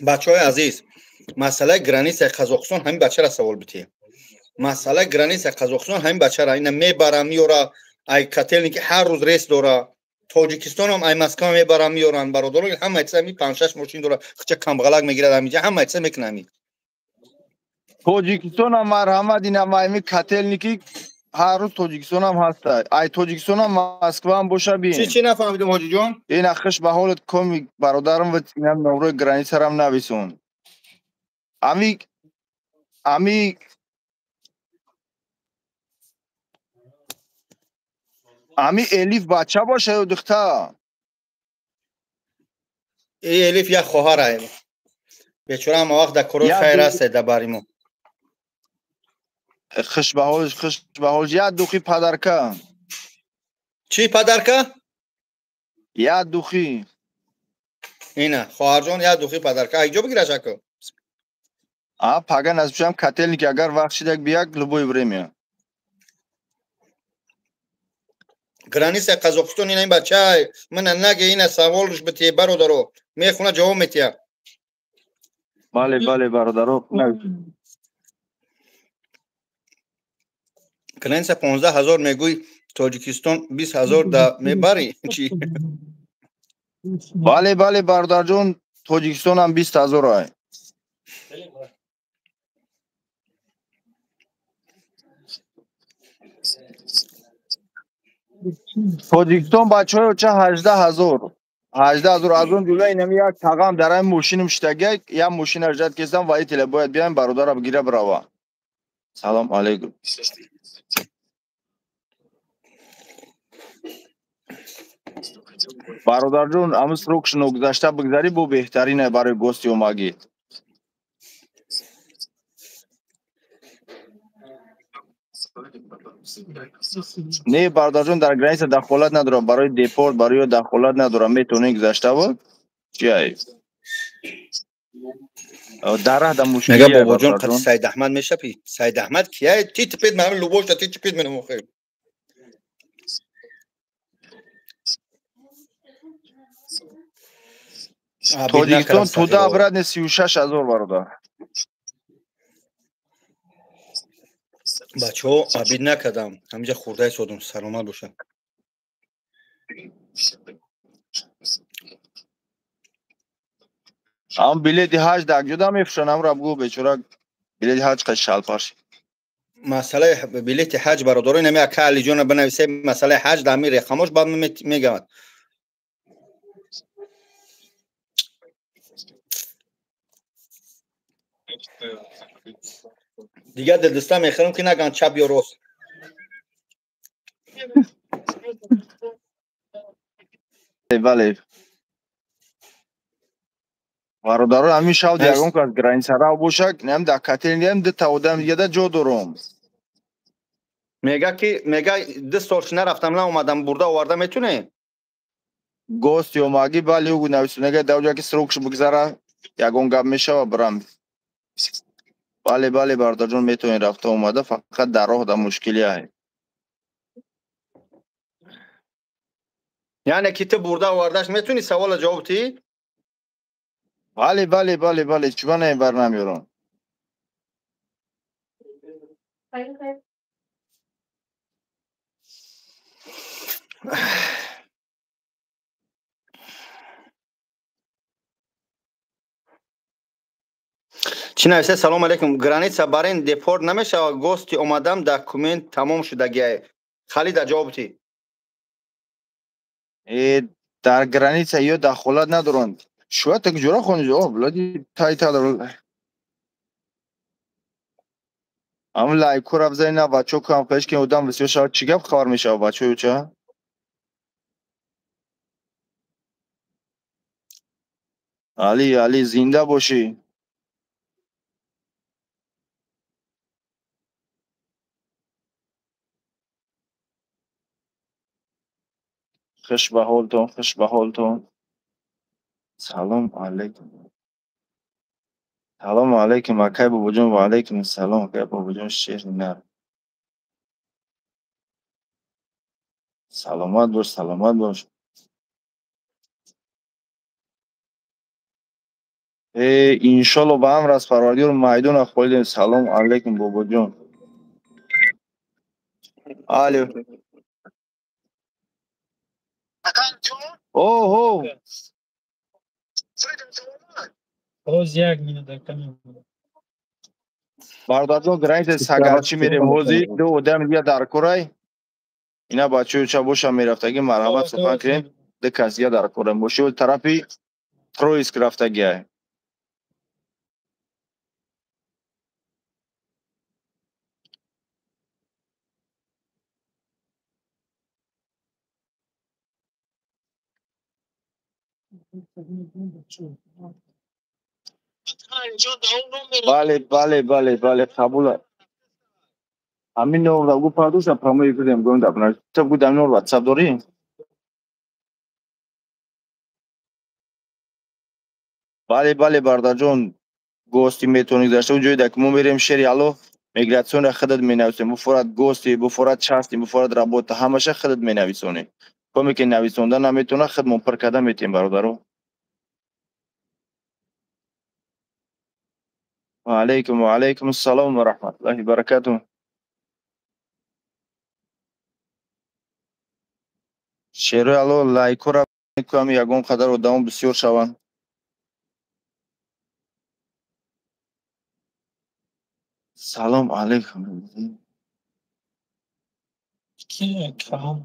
Бачаҳои азиз, масъалаи границаи Қазоқистон ҳамин бачара савол битие. Масъалаи границаи Қазоқистон ҳамин бачара ина мебара меёра, ай Котельники ҳар рӯз рейс дора. Тоҷикистонам ай Москва мебара меёранд бародаро, ҳама чиза ми 5-6 мошин дора, хича камбағалак мегирад ҳаминҷа, ҳама чиза мекунад ҳамин. Тоҷикистонам марҳамат, инам ами Котельники ҳар рӯз Тоҷикистонам ҳаста. Ай Тоҷикистонам Москваам боша бин. Чӣ нафаҳмидам ҳоҷиҷон? Ина хуш ба ҳолат коми бародарам ва инам номрои границарам нависон. Ами ами ами Элиф бача боша ё духтар? Элиф як хоҳар ай. Бечора ҳама вақт дар корҳои хайр аст дар бари мо. Хуш ба ҳолш, хуш ба ҳолш. Як духи падарка. Чӣ падарка? Як духи. Ина, хоҳарҷон, як духи падарка. Ай ҷо бигираш ако? А, пага насбшам Котельники, агар вақт шидак бияк, любое время. Граница Қазоқистон ина ин бача, мана наге ина саволш битие бародаро. Мехуна ҷавоб метия. Бале, бале бародаро. Граница 15 ҳазор мегӯй, Тоҷикистон 20 ҳазор да мебарӣ чӣ? Бале, бале бародарҷон, Тоҷикистонам 20 ҳазор ай. Тоҷикистон бачаҳои ча 18 ҳазор. 18 ҳазор аз он ҷумла инами як тағам дар ҳамин мошинам шитагак, як мошина ждат кестам, водителя бояд биям бародарам гира бирава. Салом алейкум. Бародарҷон, ҳамин срокш ногузашта бигзарӣ, бо беҳтарин барои гости омагӣ. Не бародарҷон, дар граница дахолат надорам, барои депорт, барои дахолат надорам, метавонӣ гузашта буд? Чи ай? Дар раҳ да мушкилӣ. Мега бобоҷон, қати Саид Аҳмад мешапӣ? Саид Аҳмад кия? Ти типед ман лубошта, ти типед менам охир. Тоҷикистон туда обратно 36 ҳазор бародар. Бачаҳо, обид накардам, ҳаминҷа хурдаи содум, саломат бошад. Ам билети ҳаҷ дар ҷуда мефурӯшанд, амра бугӯ бечора билети ҳаҷ қад шалпаш. Масъалаи билети ҳаҷ бародаро, инами ака Алиҷона бинависе, масъалаи ҳаҷ дар ҳамин рақамош баъд мегавад. Дигар дилдиста мехӯрам ки наган чап ё рост. Бале. Бародаро, ҳамин шав ягон кас граница рав бошад, нем дар Котельникам дута одам дига да ҷо дорам. Мега ки мега 2 сол шина рафтам, наомадам, бурда оварда метуне? Гости омагӣ, бале, ӯ навису нега дар ҷо ки срокш бигзара, ягон гап мешава бирам. Бале, бале бародарҷон, метавонед рафта омада, фақат дар роҳ да мушкилӣ ай. Яъне ки ту бурда овардаш метавонӣ савола ҷавоб тӣ? Бале, бале, бале, бале, чуба не бар намеёрам. Чӣ нависе? Салом алейкум. Граница барин депорт намешавад, гости омадам, документ тамом шудагиай. Халида ҷавоб тӣ. Дар граница ё дахолат надоранд. Шояд так ҷура хонӣ, о, блади тай та. Ам лайку рафзани на бачо кам пеш ки одам бисёр шавад, чӣ гап хабар мешавад бачо ча? Али, Али, зинда бошӣ. Хуш ба ҳолтон, хуш ба ҳолтон. Салом алейкум. Салом алейкум, акай бобоҷон, ва алейкум салом, акай бобоҷон, шери нар. Саломат бош, саломат бош. Иншолло ба амр аз Парвардигор майдона холидем. Салом алейкум бобоҷон. Алё. Оҳо. Боз як минут каме. Бародарҷон, граница Сагарчи мерем ҳозир. Ду одам дигар дар корай. Ина бачаҳо ча боша мерафтагӣ, марҳамат сухан кунем. Ду кас дигар дар корай. Боши тарафи Троицк рафтагиай. Бале, бале, бале, бале, қабул. Ҳамин номра гу пардуша прамои кудем гӯм дабна. Ту гу дам номр WhatsApp дорӣ? Бале, бале, бародарҷон, гости метавонӣ гузашта. Он ҷое ки мо мерем шери Алло, мигратсионро худат менависем. Буфорад гости, буфорад части, буфорад работа, ҳамаша худат менависонӣ. Коме ки нависонда наметавона, худмон пур карда метем, бародаро. Ва алейкум, ва алейкум ассалом ва раҳматуллоҳи ва баракатуҳ. Шерои Алло, лайкора мекунам, ягон қадар одамо бисёр шаванд. Салом алейкум. Ки калом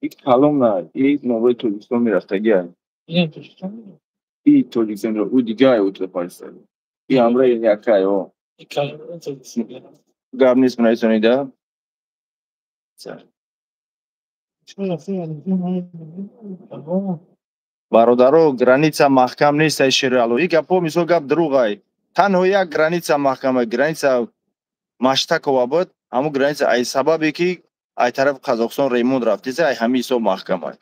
И калом на, и номрои Тоҷикистон мерафтагиай. И Тоҷикистон, ӯ дигар ӯ тапаристай. И ҳамрои якай, о. Гап нест, менависонида? Бародаро, граница маҳкам нест, ай шери Алло. И гапҳо мисол гап дурӯғай. Танҳо як граница маҳкама, граница Маштакова буд, ҳамун граница ай сабабе ки ай тарафи Қазоқистон ремонт рафтеса, ай ҳамин ҳисоб маҳкамай.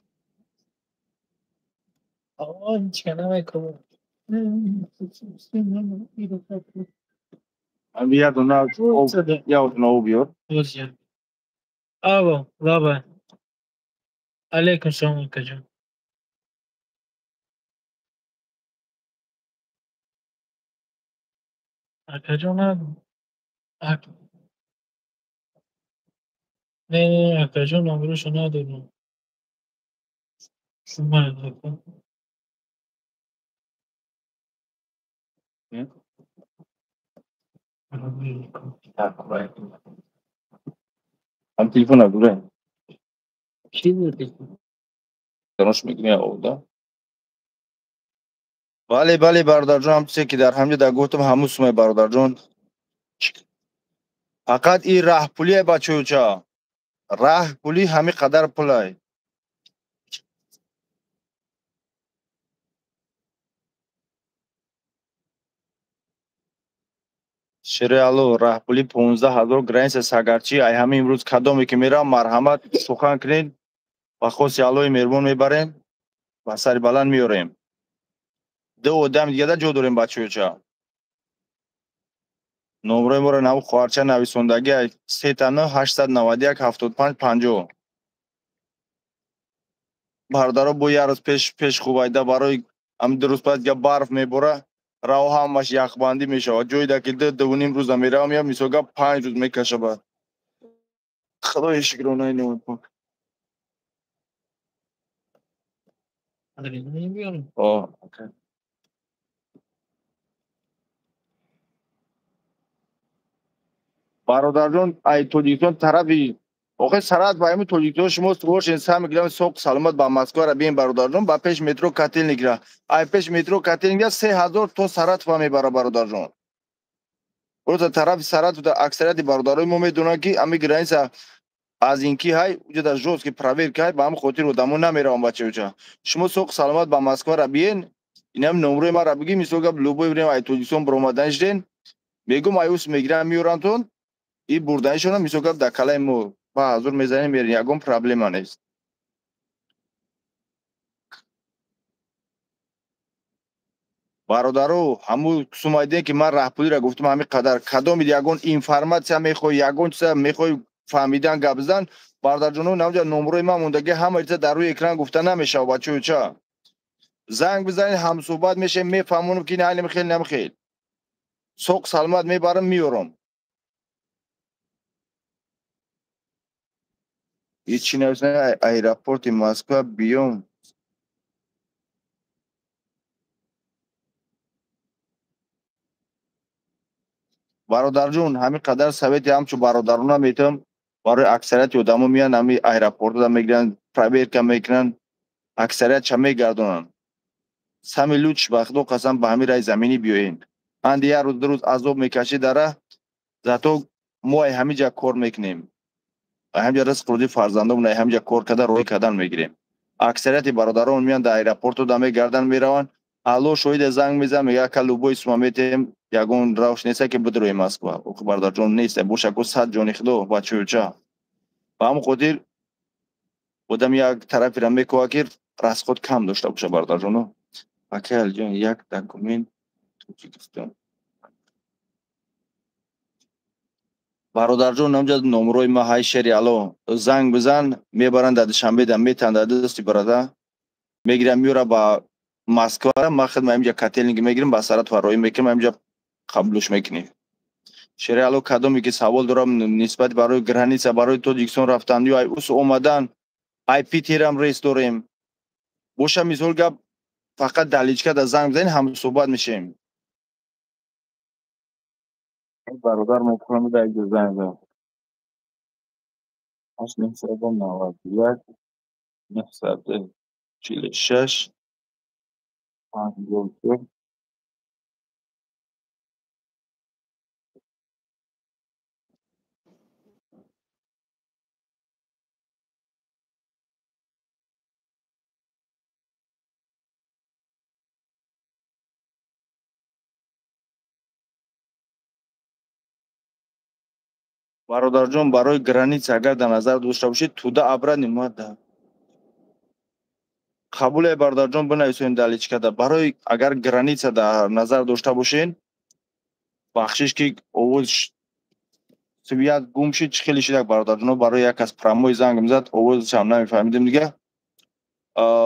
Як дона об биёр. Алло, лаба. Алейкум салом, акаҷон. Акаҷон, не, не, акаҷон, номерошо надорам. Ҳам телефон надора. Бале, бале, бародарҷон, ҳам чизе ки дар ҳамҷо дар гуфтам, ҳамун сумай, бародарҷон. Фақат ин раҳпулие, бачаюча. Раҳпули ҳамин қадар пулай. Шери Алло, раҳпули 15 000, граница Сагарчи. Ай ҳамин имрӯз кадоме ки мерам, марҳамат сухан кунед. Ба хоси Аллои меҳрубон мебарем, ба сари баланд меорем. Ду одам дигада ҷо дорем, бачаюча. Номрои моро наву хоҳарча нависондагӣ 3 9 891 75 50. Бародаро, бо як рӯз пеш пеш хубайда барои ҳамин ду рӯз пас дига барф мебора, раҳо ҳамаш яхбандӣ мешавад. Ҷое ки ду дувним рӯза меравам, я мисол гап 5 рӯз мекашабад. Худои шукронаи номи пок. Бародарҷон, ай Тоҷикистон тарафи охир сарат ба ҳамин Тоҷикистон шумо бошен, сар мегирам, соқ саломат ба Москвара бием, бародарҷон, ба пеш метро Котельникра. Ай пеш метро Котельникра 3000 то Саратова мебара, бародарҷон. Просто тарафи Саратова аксарияти бародарои мо медонанд, ки ҳамин граница аз ин ки ҳай уҷода жёсткий проверка ҳай, ба ҳамин хотир одамо намераванд, бачаюча. Шумо соқ саломат ба Москвара биен, инам номрои мара бигӣ, мисол гап любой время ай Тоҷикистон баромадан шуден, мегӯм, ай ус мегирам, меорантон, и бурданишона мисол гап дар калаи мо ба ҳазур мезанем, мерем, ягон проблема нест. Бародаро, ҳамун сумайдем ки ман раҳпулиро гуфтам, ҳамин қадар кадомид ягон информатсия мехоҳӣ, ягон чиза мехоҳӣ фаҳмидан, гап зан, бародарҷоно, навҷа номрои ман мондагӣ, ҳама чиза дар рӯи экран гуфта намешавад, бачаюча. Занг бизанед, ҳамсӯҳбат мешавем, мефаҳмонам ки налим хел намхел. Соқ саломат мебарам, меёрам. Ҳеҷ нависна аэропорти Москва биём. Бародарҷон, ҳамин қадар совети ҳамчун бародарона метавам, барои аксарияти одамо меянд ҳамин аэропортда мегиранд, проверка мекунанд, аксарият ча мегардонанд. Сами луч ба худо қасам ба ҳамин раи заминӣ биёен. Анди як рӯз ду рӯз азоб мекашӣ дар раҳ, зато мо ай ҳамин ҷа кор мекунем. Ай ҳамин ҷа ризқ рӯзи фарзандомон ай ҳамин ҷа кор карда роҳӣ кардан мегирем. Аксарияти бародарон меянд дар аэропорту да мегарданд, мераванд. Алло шоҳиде занг мезанад, мегӯяд ака любой сума метем, ягон равш неста ки бидрои Москва. Охи бародарҷон нест, боша ку сад ҷони худо бачаюча. Ба ҳамон хотир одам як тараферо мекӯҳад ки расход кам дошта боша бародарҷоно. Акай Алиҷон, як документ Тоҷикистон. Бародарҷон, намҷа номрои ма ҳай шери ало занг бизан, мебаранд дар Душанбе да метанд дар дасти бародар, мегиранд меёра ба Москва, ма хидма инҷа котелниг мегирем, ба сарат фарроҳӣ мекунем, инҷа қабулш мекунем. Шери ало кадоме ки савол дорам нисбат барои граница, барои Тоҷикистон рафтан ё ай ус омадан, ай Питерам рейс дорем. Боша мисол гап фақат даличка да занг бизанед, ҳам суҳбат мешем. Бародар мекунам да як занг зад. 891 946 54. Бародарҷон, барои граница агар дар назар дошта бошед, туда обратно мада. Қабуле бародарҷон, бинависед даличкада. Барои агар граница дар назар дошта бошед, бахшиш ки овоз свят гум шид, чӣ хеле шидак бародарҷоно, барои як кас прямой занг мезад, овозашам намефаҳмидем дига.